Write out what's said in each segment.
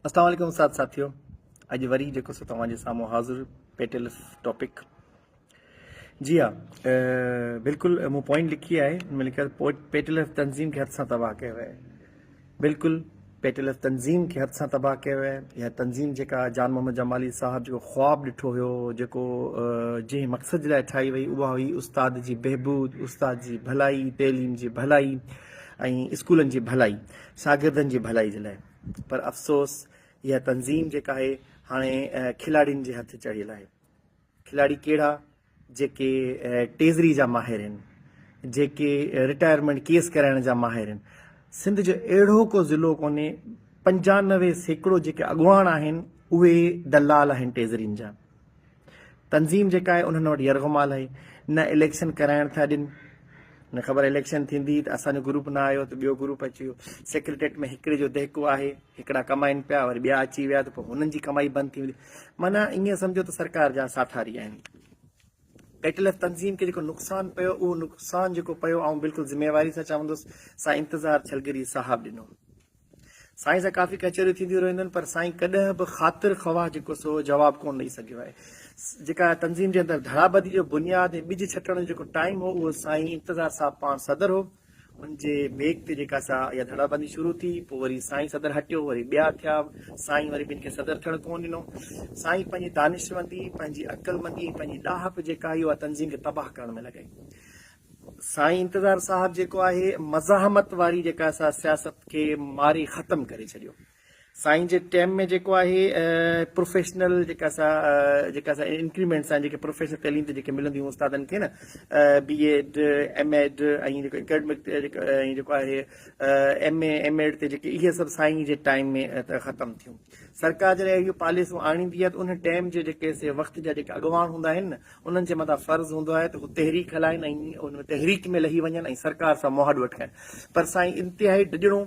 اسلام عليڪم استاد ساٿيو اڄ وري جيڪو سو توهان جي سامهون حاضر پيٽلف ٽاپڪ جي ها بلڪل مون پوائنٽ لکي آهي ان ۾ لکيو آهي پيٽلف تنظيم کي هٿ سان تباهه ڪيو ويو آهي بلڪل پيٽلف تنظيم کي هٿ سان تباهه ڪيو ويو آهي اها تنظيم جيڪا جان محمد جمالي صاحب جيڪو خواب ڏٺو هيو جيڪو جنهن مقصد جي لاء ٺاهي وئي اها هئي استاد جي بهبود استاد جي ڀلائي تعليم جي ڀلائي ۽ اسڪولن جي ڀلائي شاگردن جي ڀلائي جي لاء پر افسوس اها تنظيم جيڪا آهي هاڻي کلاڙين جي هٿ چڙهيل آهي. کلاڙي ڪهڙا جيڪي ٽيزري جا ماهر آهن، جيڪي رٽائرمينٽ ڪيس ڪرائڻ جا ماهر آهن. سنڌ جو اهڙو ڪو ضلعو ڪونهي 95% جيڪي اڳواڻ آهن اهي دلال آهن ٽيزرين جا. تنظيم جيڪا آهي انهن وٽ يرغمال آهي نه اليڪشن ڪرائڻ ٿا ڏين نه خبر اليڪشن ٿيندي ته اسان جو گروپ نه آيو ته ٻيو گروپ اچي ويو سيڪريٽريٽ ۾ هڪڙي جو دهڪو آهي هڪڙا ڪمائن پيا وري ٻيا اچي ويا ته پوء هنن جي ڪمائي بند ٿي ويندي معنيٰ ائين سمجهو ته سرڪار جا ساٿاري آهن پيٽل ايف تنظيم کي جيڪو نقصان پيو اهو نقصان جيڪو پيو آئون بلڪل ذميواري سان چوندس سائين انتظار ڇلگري صاحب ڏنو سائين سان ڪافي ڪچهريون ٿينديون رهنديون آهن پر سائين ڪڏهن به خاطر خواهه جيڪو سو جواب ڪونه ڏئي سگهيو آهي. جيڪا تنظيم جي اندر ڌڙابندي جو بنياد ۽ ٻج ڇٽڻ جو جيڪو ٽائيم هو اهو سائين انتظار صاحب پاڻ صدر هو ان جي ميڪ تي جيڪا سا اها ڌڙابندي شروع ٿي پوء وري سائين صدر هٽيو وري ٻيا ٿيا سائين وري ٻن کي صدر ٿيڻ ڪونه ڏنو سائين پنهنجي دانشمندي پنهنجي عقلمندي ۽ پنهنجي ڏاهپ جيڪا هئي اها تنظيم کي تباهه ڪرڻ ۾ لڳائي. سائين انتظار صاحب جيڪو آهي مزاحمت واري جيڪا سا سياست کي ماري ختم ڪري ڇڏيو. سائين جي ٽيم ۾ جيڪو آهي پروفيشنل جيڪا سا جيڪا سا انڪريمينٽس آهن جيڪي پروفيشنل تعليم تي جيڪي ملنديون استادن کي نه بي ايڊ ايم ايڊ ۽ جيڪو اڪيڊمڪ ۽ جيڪو آهي ايم اي ايم ايڊ تي جيڪي اهي سڀ سائين جي ٽائيم ۾ ختم ٿيون. سرڪار جڏهن اهڙيون پاليسون آڻيندي آهي ته ان ٽيم جي جيڪي سي وقت جا جيڪي اڳواڻ هوندا آهن نه انهن جي مٿان فرض هوندو آهي ته هو تحريڪ هلائن ۽ ان تحريڪ ۾ لهي وڃن ۽ سرڪار سان مهاڏو اٽڪائن پر سائين انتهائي ڊڄڻو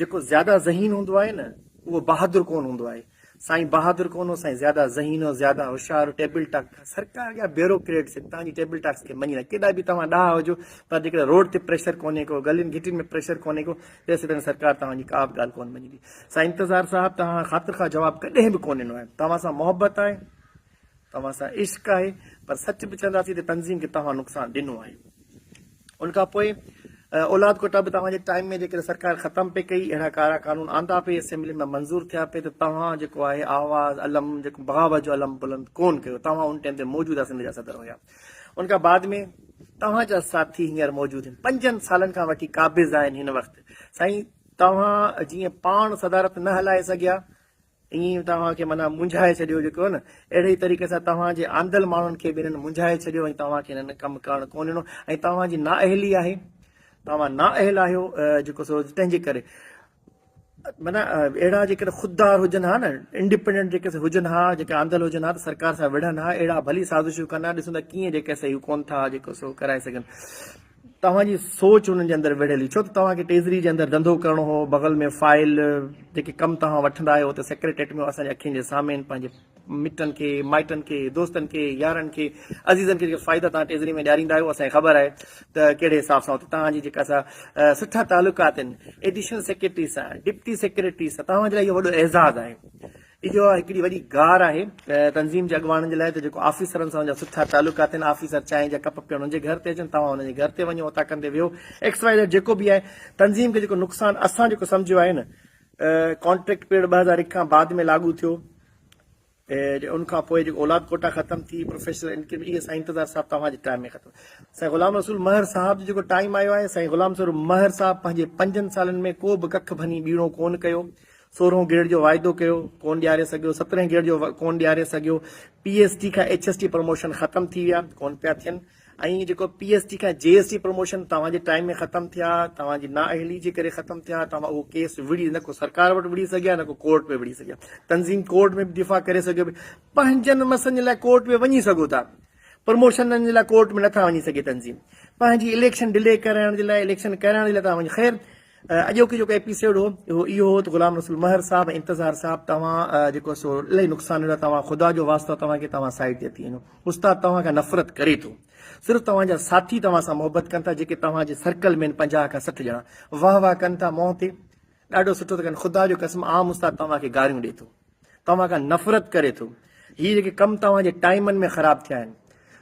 جيڪو زياده ذهين هوندو آهي نه اهو بهادر ڪونه هوندو آهي سائين بهادر ڪونه هو سائين زياده ذهين هو زياده هوشيار هو ٽيبل ٽاڪ سرڪار جا بيوروڪريٽس آهن توهان جي ٽيبل ٽاڪس کي مڃيندا ڪيڏا به توهان ڏاها هجو پر جيڪڏهن روڊ تي پريشر ڪونهي ڪو گلين گهٽين ۾ پريشر ڪونهي ڪو تيسين سرڪار توهان جي ڪا به ڳالهه ڪونه مڃيندي سائين انتظار صاحب توهان خاطر خواه جواب ڪڏهن به ڪونه ڏنو آهي توهان سان محبت آهي توهان سان عشق آهي پر سچ به چونداسين ته تنظيم کي توهان نقصان ڏنو آهي. ان کان پوء اولاد ڪوٽا به توهان جي ٽائيم ۾ جيڪڏهن سرڪار ختم پئي ڪئي اهڙا ڪارا قانون آندا پئي اسيمبلين مان منظور ٿيا پئي ته توهان جيڪو آهي آواز علم جيڪو بغاوت جو علم بلند ڪون ڪيو توهان ان ٽائيم تي موجوده سنڌ جا صدر هيا ان کان بعد ۾ توهان جا ساٿي هينئر موجود آهن پنجن سالن کان وٺي قابض آهن هن وقت سائين توهان جيئن پاڻ صدارت نه هلائي سگهيا ائين ئي توهان کي معنيٰ مونجهائي ڇڏيو جيڪو نه اهڙي ئي طريقي سان توهان جي آندل ماڻهن کي به هنن مونجهائي ڇڏيو ۽ توهان کي هنن ڪم ڪرڻ ڪونه ڏنو ۽ توهان جي نااهلي آهي توهان نااهل آهيو جيڪو سو تنهن جي ڪري معنيٰ اهڙا جيڪڏهن خوددار هجن ها نه انڊيپينڊنٽ جيڪي هجن ها جيڪي آندل هجن ها ته سرڪار سان وڙهن ها اهڙا ڀلي سازشون ڪن ها ڏسون ته ڪيئن جيڪي سي هو ڪونه ٿا جيڪو سو ڪرائي سگهن توهان جي سوچ انهن جي اندر ويڙهيل هئي ڇو ته توهان کي ٽيزري جي اندر ڌنڌو ڪرڻو هو بغل ۾ فائل جيڪي ڪم توهان وٺندا آهيو ته سيڪريٽريٽ ۾ اسان جي اکين جي سامهين پنهنجي مٽن کي مائٽن کي دوستن کي يارن کي عزيزن کي جيڪي فائدا توهان ٽيزري ۾ ڏياريندا آهيو اسان کي خبر آهي ته ڪهڙي حساب سان اتي توهان جي جيڪا سا سٺا تعلقات آهن ايڊيشنل سيڪريٽري سان ڊپٽي سيڪريٽري سان توهان جي لاء اهو وڏو اعزاز آهي اهو هڪڙي وڏي گار آهي تنظيم جي اڳواڻن جي لاء ته جيڪو آفيسرن سان ان جا سٺا تعلقات آهن آفيسر چانهه جا ڪپ پيئڻ ان جي گهر تي اچن توهان انهن جي گهر تي وڃو اوطاقن تي ويهو ايڪس وائي زيڊ جيڪو به آهي تنظيم کي جيڪو نقصان اسان جيڪو سمجهيو آهي نه ڪانٽريڪٽ پيريڊ 2001 کان بعد ۾ لاڳو ٿيو ان کان پوء جيڪو اولاد ڪوٽا ختم ٿي پروفيشنل انڪريمينٽ اهي سائين انتظار صاحب توهان جي ٽائيم ۾ ختم سائين غلام رسول مهر صاحب جو جيڪو ٽائيم آيو آهي سائين غلام رسول مهر صاحب پنهنجي پنجن سالن ۾ ڪو به ڪک ڀني ٻيڻو ڪون ڪيو سورهون گريڊ جو واعدو ڪيو، ڪون ڏياري سگهيو، سترهين گريڊ جو ڪون ڏياري سگهيو، پي ايس ٽي کان ايڇ ايس ٽي پروموشن ختم ٿي ويا، ڪون پيا ٿين ۽ جيڪو پي ايس ٽي کان جي ايس ٽي پروموشن توهان جي ٽائيم ۾ ختم ٿيا، توهان جي نااهلي جي ڪري ختم ٿيا، توهان اهو ڪيس وڙهي نه ڪو سرڪار وٽ وڙهي سگهيا نه ڪو ڪورٽ ۾ وڙهي سگهيا، تنظيم ڪورٽ ۾ به دفاع ڪري سگهيو پئي، پنهنجن مسئلن جي لاء ڪورٽ ۾ وڃي سگهو ٿا، پروموشنن جي لاء ڪورٽ ۾ نٿا وڃي سگهي تنظيم، پنهنجي اليڪشن ڊلي ڪرائڻ جي لاء اليڪشن ڪرائڻ جي لاء توهان وڃي خير اڄوڪي جيڪو ايپيسوڊ هو اهو اهو هو ته غلام رسول مهر صاحب ۽ انتظار صاحب توهان جيڪو سو الاهي نقصان ڏنو توهان خدا جو واسطو توهان کي توهان سائيڊ تي ٿي وڃو استاد توهان کان نفرت ڪري ٿو صرف توهان جا ساٿي توهان سان محبت ڪن ٿا جيڪي توهان جي سرڪل ۾ 50 کان 60 ڄڻا واهه واهه ڪن ٿا منهن تي ڏاڍو سٺو ٿا ڪن خدا جو قسم عام استاد توهان کي گاريون ڏي ٿو توهان کان نفرت ڪري ٿو هي جيڪي ڪم توهان جي ٽائيمن ۾ خراب ٿيا آهن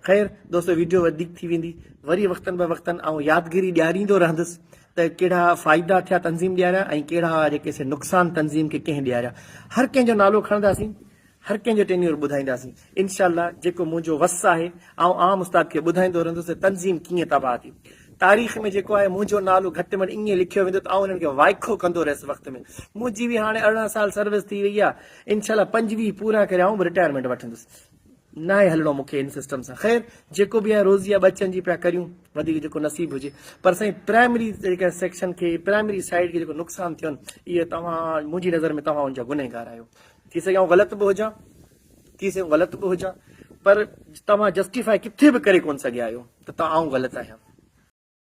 خير دوستو ويڊيو وڌيڪ ٿي ويندي وري وقتن به وقتن آئون يادگيري ڏياريندو رهندس ته ڪهڙا فائدا ٿيا تنظيم ڏياريا ۽ ڪهڙا جيڪي سي نقصان تنظيم کي ڪنهن ڏياريا هر ڪنهن جو نالو کڻنداسين هر ڪنهن جو ٽينيور ٻڌائينداسين انشاء الله جيڪو منهنجو وس آهي آئون عام استاد کي ٻڌائيندو رهندس ته تنظيم ڪيئن تباهه ٿي تاريخ ۾ جيڪو آهي منهنجو نالو گهٽ ۾ گهٽ ائين لکيو ويندو ته آئون انهن کي وائکو ڪندو رهيس وقت ۾ منهنجي به هاڻي 18 سال سروس ٿي وئي آهي انشاء الله 25 پورا ڪري آئون به رٽائرمينٽ وٺندس ناهي هلڻو مون کي ان سسٽم سان خير جيڪو به آهي روزي آهي ٻچن جي پيا ڪريون وڌيڪ جيڪو نصيب هجي پر سائين پرائمري جيڪا سيڪشن کي پرائمري سائيڊ کي جيڪو نقصان ٿيو اهي توهان منهنجي نظر ۾ توهان ان جا گنهگار آهيو ٿي سگهي آئون غلط به هجان ٿي سگهي غلط به هجان پر توهان جسٽيفائي ڪٿي به ڪري ڪون سگهيا آهيو ته آئون غلط آهيان.